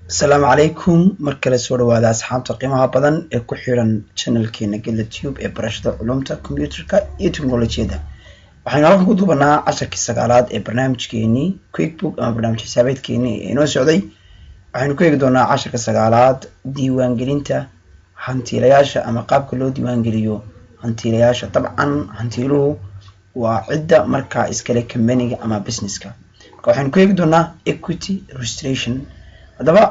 Asalaamu calaykum. Mar kale soo dhawaada, asxaabta qiimaha badan ee ku xiran channelkeena Gedla Tube ee barashada culumta computerka iyo technolojiyadda. Waxaynu halkan ku duubanaa casharkii sagaalaad ee barnaamijkeenii QuickBook ama barnaamij xisaabeedkeenii ee inoo socday. Waxaynu ku eegi doonaa casharka sagaalaad diiwaangelinta hantiilayaasha ama qaabka loo diiwaangeliyo hantiilayaasha. Dabcan, hantiiluhu waa cidda markaa iskale companyga ama businesska. Marka waxaynu ku eegi doonaa equity registration. Haddaba,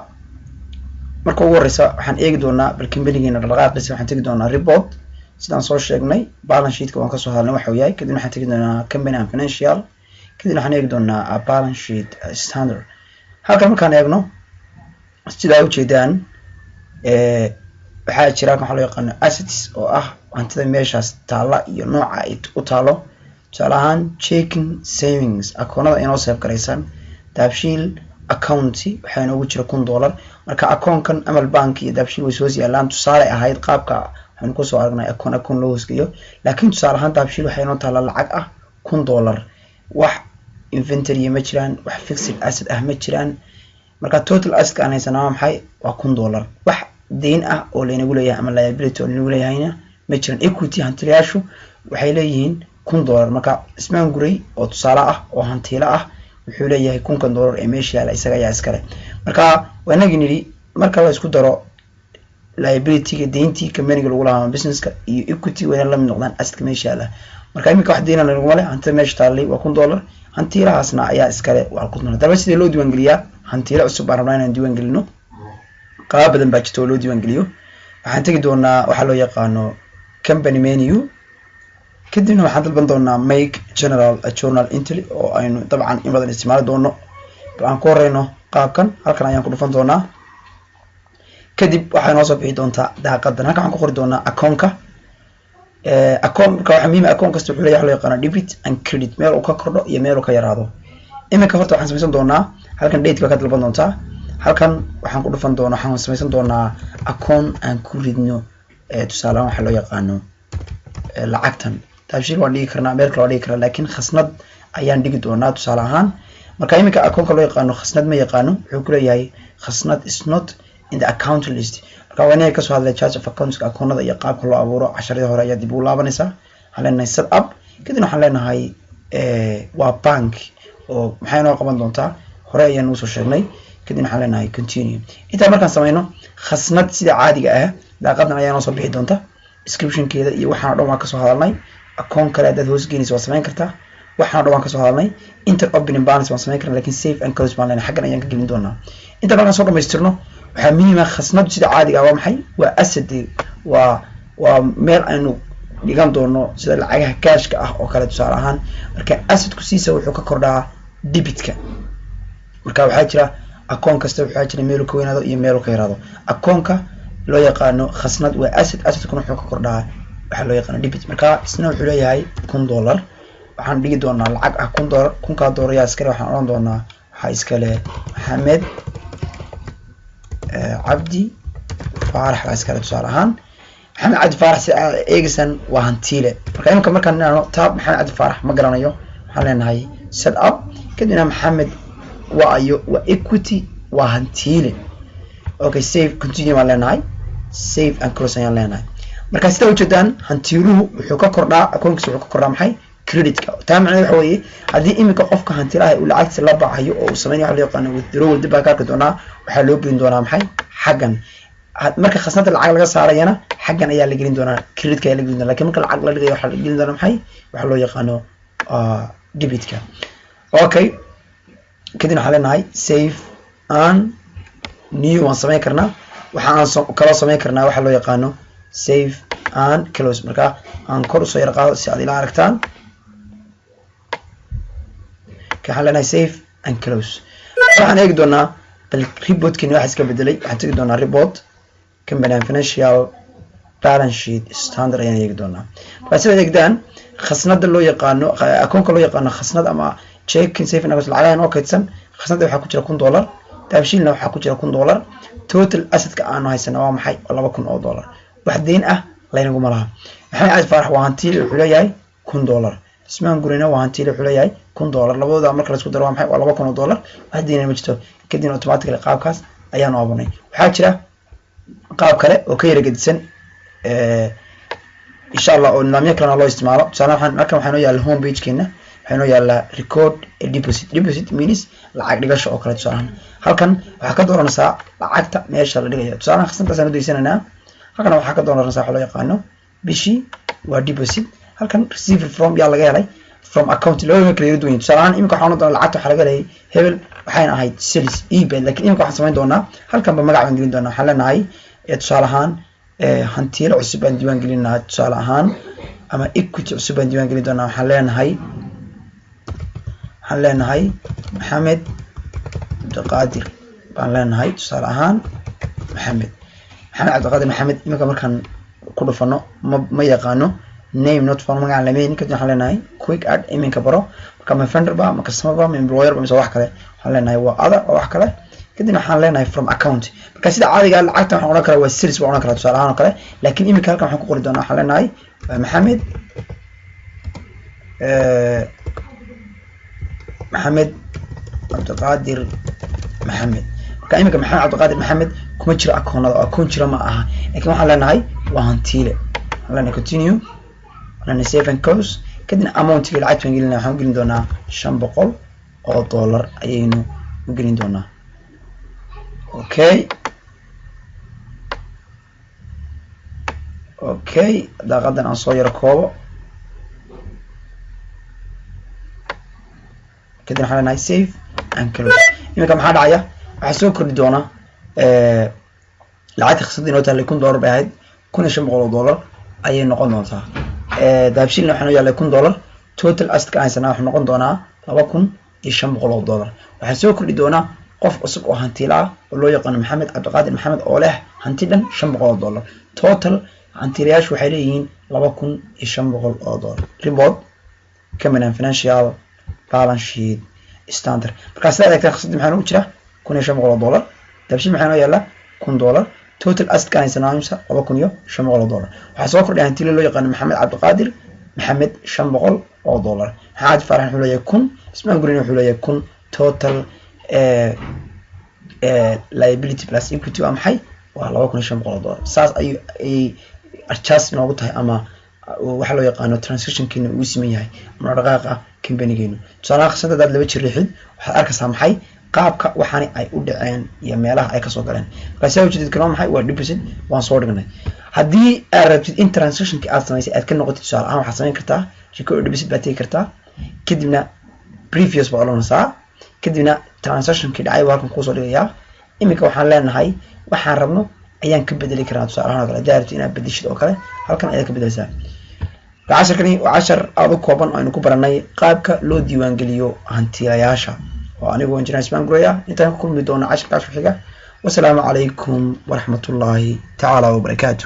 marka ugu horeysa waxaan eegi doonaa bal companygeena dhaqdhaqaaqiisa. Waxaan tegi doonaa report. Sidaan soo sheegnay, balance sheetka waan kasoo hadalnay waxa uu yahay. Kadibna waxaan tegi doonaa company and financial. Kadibna waxaan eegi doonaa balance sheet standard. Halkan markaan eegno, sidaa ujeedaan, waxaa jira waxaa loo yaqaano assets, oo ah hantida meeshaas taalla iyo nooca ay u taalo. Tusaale ahaan, checking, savings, akoonada inoo save garaysan. Dahabshiil account waxaa inoogu jira $1000. Marka akoonkan Amal Bank iyo Dahabshiil way soo yaalaan. Tusaale ahayd qaabka waxaynu kusoo aragnay akoon akoon loo hoosgeeyo, laakiin tusaale ahaan Dahabshiil waxaa inoo taalla lacag ah $1000. Wax inventory ma jiraan, wax fixed asset ah ma jiraan. Marka total assetka aan haysanaa waa maxay? Waa $1000. Wax deyn ah oo laynagu leeyahay ama liability oo laynagu leeyahayna ma jiraan. Equity, hantilayaashu waxay leeyihiin $1000. Marka Ismaan Guray oo tusaale ah oo hantiilo ah wuxuu leeyahay $1000 ee meesha yaala, isaga ayaa iskale. Marka waa inagii nidhi, marka la isku daro liabilityga, deyntii companyga lagu lahaa ama businesska, iyo equity, wayna lamid noqdaan assetka meesha yaala. Marka iminka wax deyna laguma leh. Hantida meesha taallay waa $1000, hantiilahaasna ayaa iskale, waa $1000. Haddaba, sidee loo diiwaangeliyaa hantiilo cusub baan rabnaa inaan diiwaangelino. Qaaba badan baa jirta oo loo diiwaangeliyo. Waxaan tegi doonaa waxaa loo yaqaano company menu. Kadibna waxaan dalban doonaa make general journal entry, oo aynu dabcan in badan isticmaali doono. Bal aan ku horeyno qaabkan. Halkan ayaan ku dhufan doonaa. Kadib waxay noo soo bixi doontaa daaqadan. Halkan waxaan ku qori doonaa akoonka. Akoon marka waxaa muhiim, akoon kasta wuxuu leeyahay waxa loo yaqaano debit and credit, meel uu ka kordho iyo meel uu ka yaraado. Iminka horta waxaan samaysan doonaa, halkan date baa ka dalban doontaa. Halkan waxaan ku dhufan doonaa, waxaan samaysan doonaa akoon aan ku ridno, tusaalehaan, waxaa loo yaqaano lacagtan. Dahabshiil waan dhigi karnaa, meel kale waan dhigi karnaa, laakiin khasnad ayaan dhigi doonaa tusaale ahaan. Marka iminka akoonka loo yaqaano khasnad ma yaqaano. Wuxuu ku leeyahay "Khasnad is not in the account list." Marka waa inaga kasoo hadlay chart of accounts, akoonada iyo qaabka loo abuuro. Casharadii hore ayaa dib ugu laabanaysaa. Waxaan leenahay set up. Kadibna waxaan leenahay waa bank, oo maxay noo qaban doontaa? Hore ayaan usoo sheegnay. Kadibna waxaan leenahay continue. Intaa markaan samayno, khasnad sida caadiga ah daaqadan ayaa noo soo bixi doonta. Descriptionkeeda iyo waxaan o dhan waan kasoo hadalnay. Akoon kale haddaad hoos geynaysa waa samayn kartaa. Waxaan o dhan waan kasoo hadalnay. Enter opening balance waan samayn karna, lakin save and close baan leenahay. Xaggan ayaan ka gelin doonaa. Inta markaan soo dhamaystirno, waxaa muhiim ah, khasnadu sida caadiga ah waa maxay? Waa asset, waa meel aynu dhigan doono sida lacagaha cashka ah oo kale, tusaale ahaan. Marka assetku siisa wuxuu ka kordhaa debitka. Marka waxaa jira akoon kasta waxaa jira meelu ka weynaado iyo meelu ka yaraado. Akoonka loo yaqaano khasnad waa asset, assetkuna wuxuu ka kordhaa waxaa loo yaqaano debit. Marka isna wuxuu leeyahay $1000. Waxaan dhigi doonaa lacag ah $1000. $1000 yaa iskale? Waxaan odhan doonaa waxaa iskale Maxamed Cabdi Faarax baa iskale, tusaale ahaan. Maxamed Cabdi Faarax, si aad eegaysan, waa hantiile. Marka iminka markaan inaano tab, Maxamed Cabdi Faarax ma garanayo. Waxaan leenahay set up. Kadibna Maxamed waa ayo? Waa equity, waa hantiile. Okay, save, continue baan leenahay. Save and close ayaan leenahay. Marka sidaa ujeedaan, hantiiluhu wuxuu ka kordhaa, akoonkiisa wuxuu ka kordhaa maxay? Creditka. Taa macnaheed waxa weeye, haddii iminka qofka hantilaha uu lacagtiisa la baxayo oo uu sameynaya waxa loo yaqaano withdrawal, dib baan ka arki doonaa, waxaa loo gelin doonaa maxay? Xaggan. Marka khasnada lacag laga saarayana, xaggan ayaa la gelin doonaa, creditka ayaa la gelin doonaa. Lakin marka lacag la dhigayo, waxaa la gelin doonaa maxay? Waxa loo yaqaano debitka. Okay, kadibna waxaan leenahay save and new. Waan samayn karnaa, waxa aan kaloo samayn karnaa waxa loo yaqaano save and close. Marka aan kor usoo yar qaado si aad ila aragtaan. Waxaan leenahay save and close. Waxaan eegi doonaa bal reportkeni waxa iska bedelay. Waxaan tegi doonaa report, company and financial, balance sheet standard ayaan eegi doonaa. Marka sidaad eegdaan, khasnada loo yaqaano, akoonka loo yaqaano khasnad ama checking, saving account, lacagahan oo kaydsan, khasnada waxaa ku jira $1000, Dahabshiilna waxaa ku jira $1000. Total assetka aanu haysana waa maxay? Waa $2000. Wax deyn ah laynaguma laha. Maxamed Cabdi Faarax waa hantiile, wuxuu leeyahay $1000. Ismaan Gurina waa hantiile, wuxuu leeyahay $1000. Labadooda marka la isku daro waa maxay? Waa $2000. Wax deynana ma jirto. Kadibna automatically qaabkaas Ayaanu abuurnay. Waxaa jira qaab kale oo ka yara gedisan, insha Allah, oo nidaamyo kalena loo isticmaalo. Tusaale, waxaan halkan waxaa inoo yaalla home pagekeena, waxaa inoo yaallaa record a deposit. Deposit means lacag dhigasho oo kale. Tusaalahan halkan waxaa ka dooranaysaa lacagta meesha la dhigayo. Tusaalahan khasnadaasaan udaysanaynaa. Halkan waxaa ka dooranaysaa waxa loo yaqaano bishii, waa deposit. Halkan receiver from, yaa laga helay, from account, labada kala yara duwan. Tusaale ahaan imika waxaan oran doonaa lacagta waxaa laga helay hebel, waxayna ahayd sales ebay. Lakin imika waxaan samayn doonaa halkan ba magac baan gelin doonaa. Waxaan leenahay, tusaale ahaan, hantiilo cusub baan diiwaan gelinaa, tusaale ahaan, ama equity cusub baan diiwaan gelin doonaa. Waxaan leenahay Maxamed Cabdiqaadir baan leenahay, tusaale ahaan Maxamed Cabdiqaadir Maxamed. Iminka markaan ku dhufano ma yaqaano, name not found, magacaan lamayn. Kadib waxaan leenahay quick add, iminka baro. Marka ma vendor ba, ma customer ba, ma employer ba, mise wax kale? Waxaan leenahay waa other, waa wax kale. Kadibna waxaan leenahay from account. Marka sida caadiga lacagta waxaan odhan karaa waa sales baan odhan karaa, tusaale ahaan oo kale. Laakiin iminka halkan waxaan ku qori doonaa, waxaan leenahay waa Maxamed Cabdiqaadir Maxamed. Marka iminka Maxamed Cabdiqaadir Maxamed kuma jiro akoonada oo akoon jira ma aha, lakin waxaan leenahay waa hantiile. Waxaan leenahay continue, waxaan leenahay save and close. Kadibna amountiga lacagta baan gelinaa. Waxaan u gelin doonaa $500 ayaynu u gelin doonaa. Okay, daaqadan aan soo yaro koobo. Kadib waxaan leenahay save and close. Iminka maxaa dhacaya? Waxaa soo kordhi doona lacagta khasnada inoo taallay $1000 bay ahayd, $1,500 ayay noqon doontaa. Dahabshiilna waxaa noo yaallay $1000. Total assetka aan haysanaa wuxuu noqon doonaa $2,500. Waxaa soo kordhi doonaa qof cusub oo hantiila ah oo loo yaqaano Maxamed Cabdiqaadir Maxamed oo leh hanti dhan $500. Total hantiilayaashu waxay leeyihiin $2,500. Report company and financial balance sheet standard. Markaa sidaa eegtaan, khasnadii maxaa noogu jira? $1,500. Dahabshiil maxaa noo yaalla? $1000. Total assetka aan haysanaa imisa? $2,500. Waxaa soo kordhay hantiile loo yaqaano Maxamed Cabdiqaadir Maxamed, $500. Maxamed Faarax wuxuu leeyahay 1000, Ismaan Gurin wuxuu leeyahay 1000. Total liability plus equity waa maxay? Waa $2,500. Saas ayuu ayay adjust inoogu tahay, ama waxa loo yaqaano transactionkeena uu siman yahay ama dhaqaaqa companygeenu. Tusaalaha khasnada hadaad laba jir riixid, waxaad arkaysaa maxay qaabka waxaani ay u dhaceen iyo meelaha ay kasoo galeen. Markaa sidaa ujeedid kan waa maxay? Waa deposit, waan soo dhignay. Haddii aad rabtid in transactionki aad samaysay aad ka noqotid, tusaale ahaan, waxaad samayn kartaa record deposit baad tegi kartaa, kadibna previous baad odhanaysaa, kadibna transactionkii dhacay buu halkan kuusoo dhigayaa. Iminka waxaan leenahay waxaan rabno ayaan ka bedeli karnaa. Tusaale ahaan oo kale, haddii aad rabtid inaad bedeshid oo kale, halkan ayaad ka bedeleysaa. Casharkani waa cashar aada u kooban oo aynu ku baranay qaabka loo diiwaangeliyo hantiilayaasha, oo anigoo engineer Ismaan Guraya. Intaan ku kulmi doono casharkaas xiga, wasalaamu calaykum waraxmatullaahi tacaala wabarakaatu.